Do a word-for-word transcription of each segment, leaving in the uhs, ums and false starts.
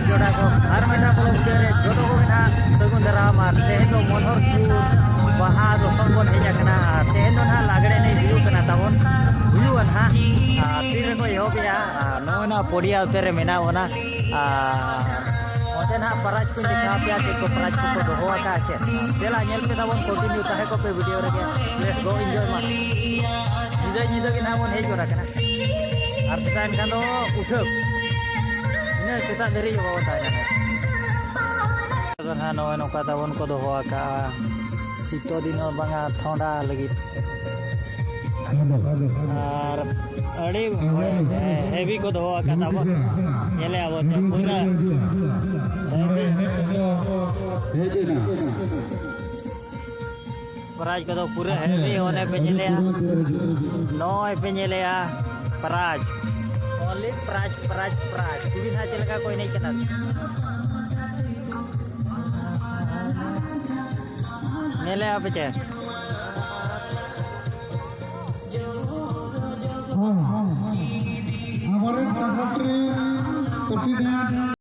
ᱡᱚᱲᱟ ᱠᱚ ᱟᱨ ᱢᱤᱫᱴᱟᱝ ᱵᱚᱞᱚ ᱵᱷᱤᱰᱤᱭᱳ ᱨᱮ ᱡᱚᱛᱚ ᱠᱚᱜᱮ ᱱᱟᱦᱟᱜ ᱥᱟᱹᱜᱩᱱ ᱫᱟᱨᱟᱢ᱾ ᱟᱨ ᱛᱮᱦᱮᱧ ᱫᱚ ᱢᱚᱱᱳᱦᱚᱨᱯᱩᱨ ᱵᱟᱦᱟ ᱫᱚᱥᱚᱢ ᱵᱚᱱ ᱦᱮᱡ ᱟᱠᱟᱱᱟ᱾ ᱟᱨ ᱛᱮᱦᱮᱧ ᱫᱚ ᱱᱟᱦᱟᱜ ᱞᱟᱜᱽᱲᱮ ᱮᱱᱮᱡ ᱦᱩᱭᱩᱜ ᱠᱟᱱᱟ ᱛᱟᱵᱚᱱ, ᱦᱩᱭᱩᱜᱼᱟ ᱱᱟᱦᱟᱜ᱾ ᱟᱨ ᱛᱤᱱ ᱨᱮᱠᱚ ᱮᱦᱚᱵᱮᱜᱼᱟ? ᱟᱨ ᱱᱚᱜᱼᱚᱭ ᱱᱟᱦᱟᱜ ᱯᱚᱰᱤᱭᱟ ᱩᱛᱟᱹᱨ ᱨᱮ ᱢᱮᱱᱟᱜ ᱵᱚᱱᱟ᱾ ᱟᱨ ᱚᱱᱛᱮ ᱱᱟᱦᱟᱜ ᱯᱨᱟᱭᱤᱡᱽ ᱠᱚᱧ ᱫᱮᱠᱷᱟᱣ ᱟᱯᱮᱭᱟ, ᱪᱮᱫ ᱠᱚ ᱯᱨᱟᱭᱤᱡᱽ ᱠᱚᱠᱚ ᱫᱚᱦᱚ ᱟᱠᱟᱫᱼᱟ᱾ ᱪᱮᱫ ᱫᱮᱞᱟ ᱧᱮᱞ ᱯᱮ ᱛᱟᱵᱚᱱ, ᱠᱚᱱᱴᱤᱱᱤᱭᱩ ᱛᱟᱦᱮᱸ ᱠᱚᱜ ᱯᱮ ᱵᱷᱤᱰᱤᱭᱳ ᱨᱮᱜᱮ᱾ Let's go, enjoy ᱢᱟ᱾ ᱧᱤᱫᱟᱹ ᱧᱤᱫᱟᱹ ᱜᱮ ᱱᱟᱦᱟᱜ ᱵᱚᱱ ᱦᱮᱡ ᱜᱚᱫ ᱟᱠᱟᱱᱟ᱾ ᱟᱨ ᱥᱮᱛᱟᱜ ᱮᱱᱠᱷᱟᱱ ᱫᱚ ᱩᱴᱷᱟᱹᱣ, ᱤᱱᱟᱹ ᱥᱮᱛᱟᱜ ᱫᱷᱟᱹᱨᱤᱡ ᱵᱟᱵᱚ ᱛᱟᱦᱮᱱᱟ᱾ ᱟᱫᱚ ᱱᱟᱦᱟᱜ ᱱᱚᱜᱼᱚᱭ ᱱᱚᱝᱠᱟ ᱛᱟᱵᱚᱱ ᱠᱚ ᱫᱚᱦᱚ ᱟᱠᱟᱜᱼᱟ, ᱥᱤᱛᱚ ᱫᱤᱱ ᱦᱚᱸ ᱵᱟᱝᱟ, ᱛᱷᱚᱱᱰᱟ ᱞᱟᱹᱜᱤᱫ᱾ ᱟᱨ ᱟᱹᱰᱤ ᱦᱮᱵᱤ ᱠᱚ ᱫᱚᱦᱚ ᱟᱠᱟᱫ ᱛᱟᱵᱚᱱ, ᱧᱮᱞᱮᱫᱼᱟ ᱵᱚᱱ ᱯᱩᱨᱟᱹ ᱦᱮᱵᱤ᱾ ᱯᱨᱟᱭᱤᱡᱽ ᱠᱚᱫᱚ ᱯᱩᱨᱟᱹ ᱦᱮᱵᱤ, ᱚᱱᱮ ᱯᱮ ᱧᱮᱞᱮᱜᱼᱟ, ᱱᱚᱜᱼᱚᱭ ᱯᱮ ᱧᱮᱞᱮᱜᱼᱟ prize, only prize, prize, prize. ᱠᱩᱲᱤ ᱱᱟᱦᱟᱜ ᱪᱮᱫ ᱞᱮᱠᱟ ᱠᱚ ᱮᱱᱮᱡ ᱠᱟᱱᱟ, ᱧᱮᱞᱮᱜᱼᱟ ᱯᱮ ᱪᱮ? ᱟᱵᱚᱨᱮᱱ secretary president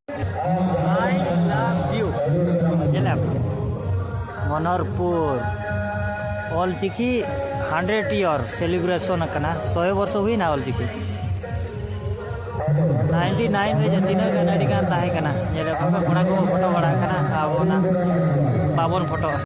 I love you. ᱧᱮᱞᱮᱢ? Manoharpur. Ol Chiki hundred year celebration ᱟᱠᱟᱱᱟ, ᱥᱚᱭ ᱵᱚᱨᱥᱚ ᱦᱩᱭᱱᱟ ᱚᱞ ᱪᱤᱠᱤ᱾ Ninety nine ᱨᱮ ᱡᱮ ᱛᱤᱱᱟᱹᱜ ᱜᱟᱱ, ᱟᱹᱰᱤ ᱜᱟᱱ ᱛᱟᱦᱮᱸ ᱠᱟᱱᱟ᱾ ᱧᱮᱞᱮ ᱵᱟᱵᱟ, ᱠᱚᱲᱟ ᱠᱚ ᱯᱷᱳᱴᱳ ᱵᱟᱲᱟ ᱠᱟᱱᱟ, ᱟᱵᱚ ᱚᱱᱟ ᱵᱟᱵᱚᱱ ᱯᱷᱳᱴᱳᱜᱼᱟ᱾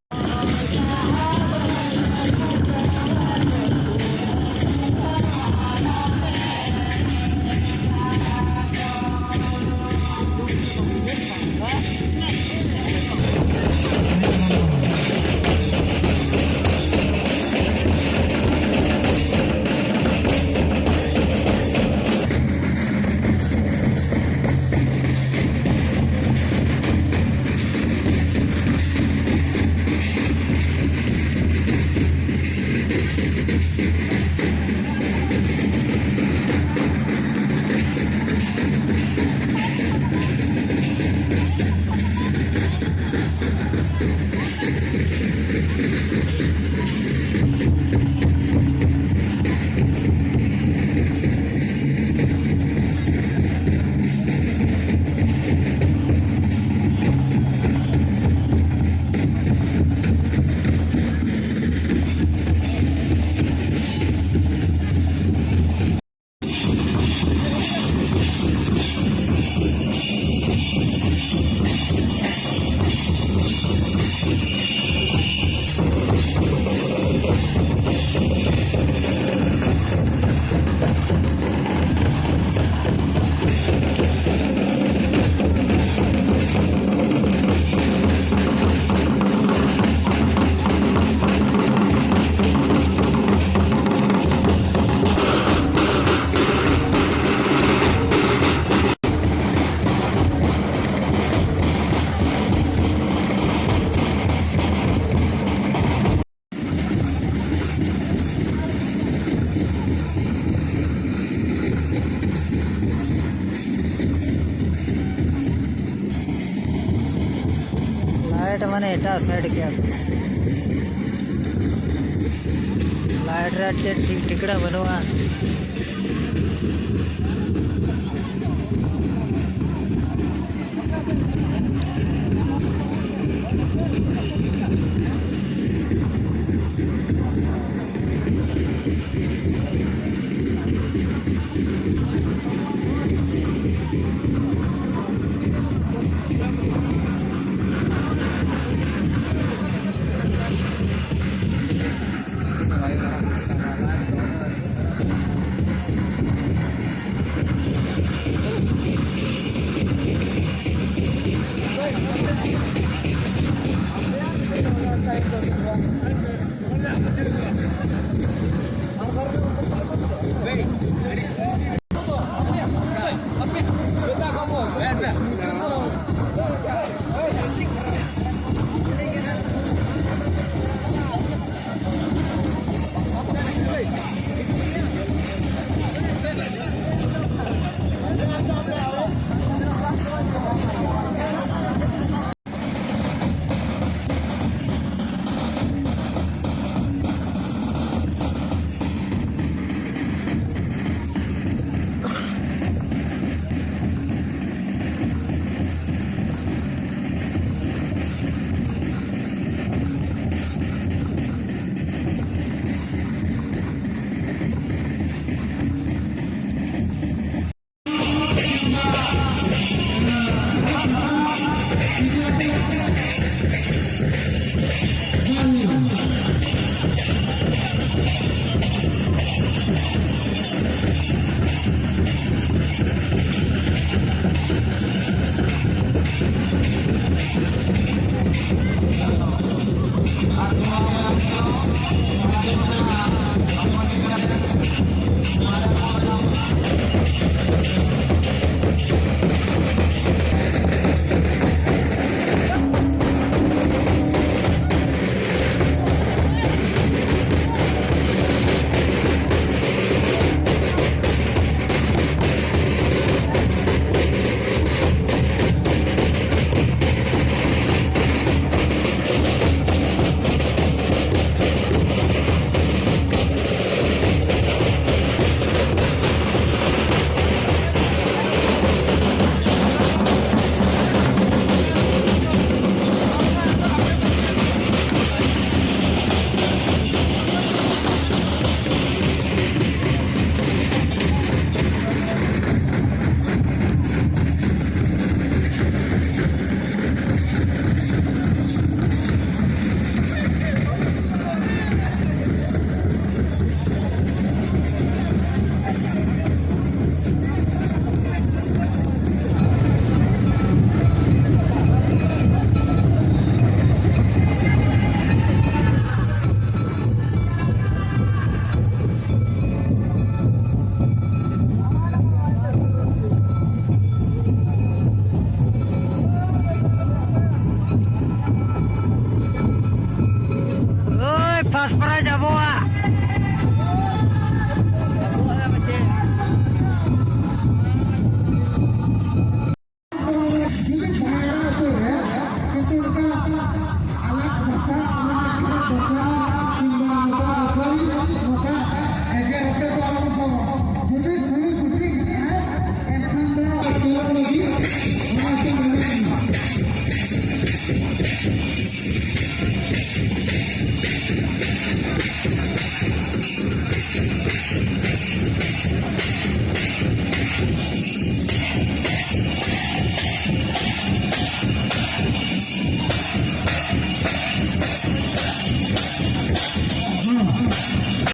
ᱞᱟᱭᱤᱴ ᱢᱟᱱᱮ ᱮᱴᱟᱜ ᱥᱟᱭᱤᱰ ᱜᱮᱭᱟ᱾ ᱞᱟᱭᱤᱴ ᱨᱮ ᱪᱮᱫ ᱴᱷᱤᱠ ᱴᱷᱤᱠᱲᱟ ᱵᱟᱹᱱᱩᱜᱼᱟ᱾